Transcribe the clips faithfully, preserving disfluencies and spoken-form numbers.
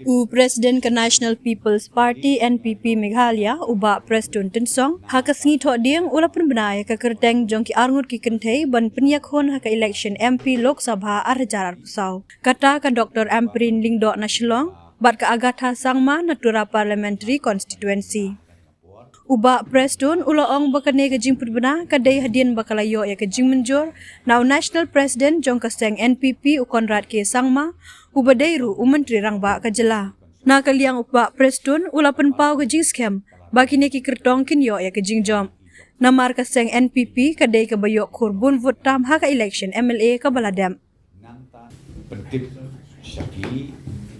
U President ka National People's Party, N P P, Meghalaya, u Bah Prestone Tynsong, ha ka sngi Thohdieng u la pynbna ïa ka kyrteng jong ki arngut ki kynthei ban pynïakhun ha ka election M P Lok Sabha ar hajar arphew saw. Kata ka Doctor Ampareen Lyngdoh na Shillong bad ka Agatha Sangma na Tura Parliamentary Constituency. U Bah Prestone u la ong ba kane ka jingpynbna ka dei hadien ba ka la ïoh ïa ka jingmynjur na u National President jong ka seng N P P, u Conrad K Sangma, uba dei ruh u Myntri Rangbah ka jylla. Na ka liang u Bah Prestone u la pynpaw ka jingskhem ba kine ki kyrtong kin ïoh ïa ka jingjop. Namar ka seng N P P ka dei kaba ïoh khur bun vote tam ha ka election M L A kaba la dep. Nangta pyntip sha phi,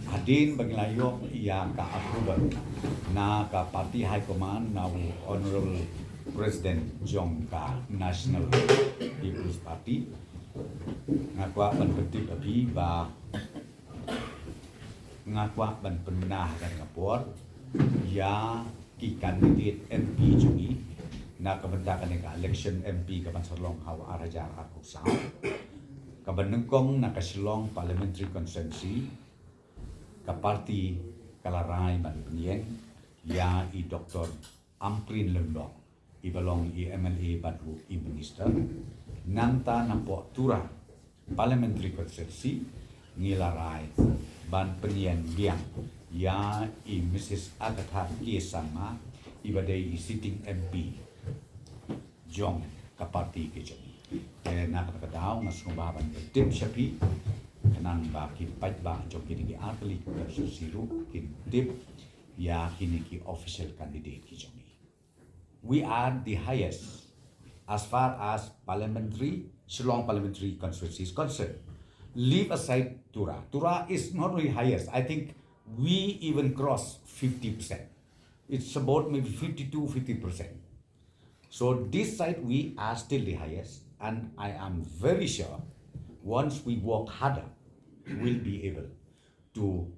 hadien ba ngi la ïoh ïa ka approval na ka party high command, na u Honorable President jong ka National People's Party, nga kwah ban pyntip ïa phi ba nga kwah ban pynbna ha kane ka por ïa ki candidate M P jong ngi na ka bynta kane ka election M P ka ban sa long ha u ar hajar arphew saw. Kaba nyngkong na ka Shillong Parliamentary Constituency, ka party ka la rai ban pynïeng ïa i Doctor Ampareen Lyngdoh, iba long i M L A bad ruh i minister. Nangta napoh Tura Parliamentary Constituency ngi la rai ban pynïeng biang ïa i Missus Agatha K Sangma, iba dei i sitting M P jong ka party ka jong ngi. Te na kata ka daw nga sngewbha ban pyntip sha phi, khnang ba ki paidbah jong kine ki artylli ki constituency ruh kin tip ïa kine ki official candidate ki jong ngi. We are the highest as far as parliamentary, Shillong parliamentary constituency is concerned. Leave aside Tura. Tura is not only highest, I think we even cross fifty percent. It's about maybe fifty-two, fifty percent. So this side we are still the highest, and I am very sure once we work harder, we'll be able to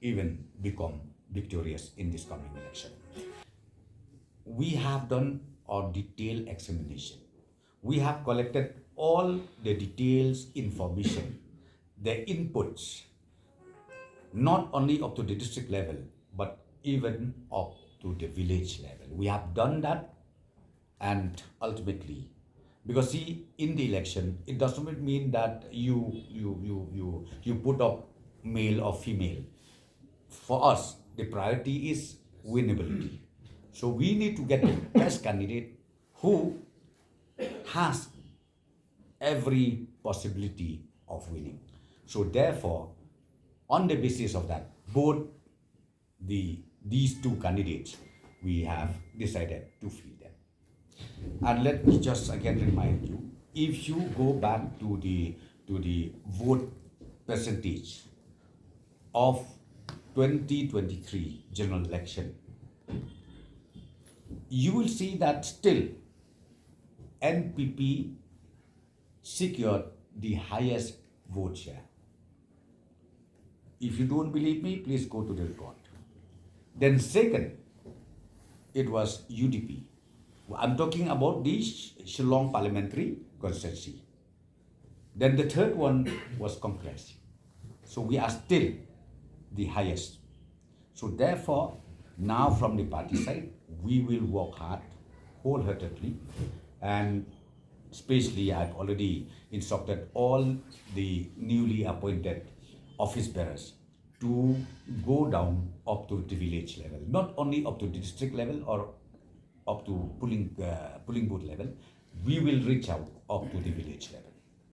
even become victorious in this coming election. We have done our detailed examination. We have collected all the details, information, the inputs, not only up to the district level, but even up to the village level. We have done that, and ultimately, because see, in the election, it does not mean that you you you you you put up male or female. For us, the priority is winnability. So we need to get the best candidate who has every possibility of winning. So therefore, on the basis of that, both the these two candidates, we have decided to field them. And let me just again remind you, if you go back to the to the vote percentage of twenty twenty-three general election, you will see that still N P P secured the highest vote share. If you don't believe me, please go to the record. Then second, it was U D P. I'm talking about the Sh- Shillong Parliamentary Constituency. Then the third one was Congress. So we are still the highest. So therefore, now from the party side, we will work hard, wholeheartedly, and especially I've already instructed all the newly appointed office bearers to go down up to the village level, not only up to the district level or up to polling uh, polling booth level. We will reach out up to the village level.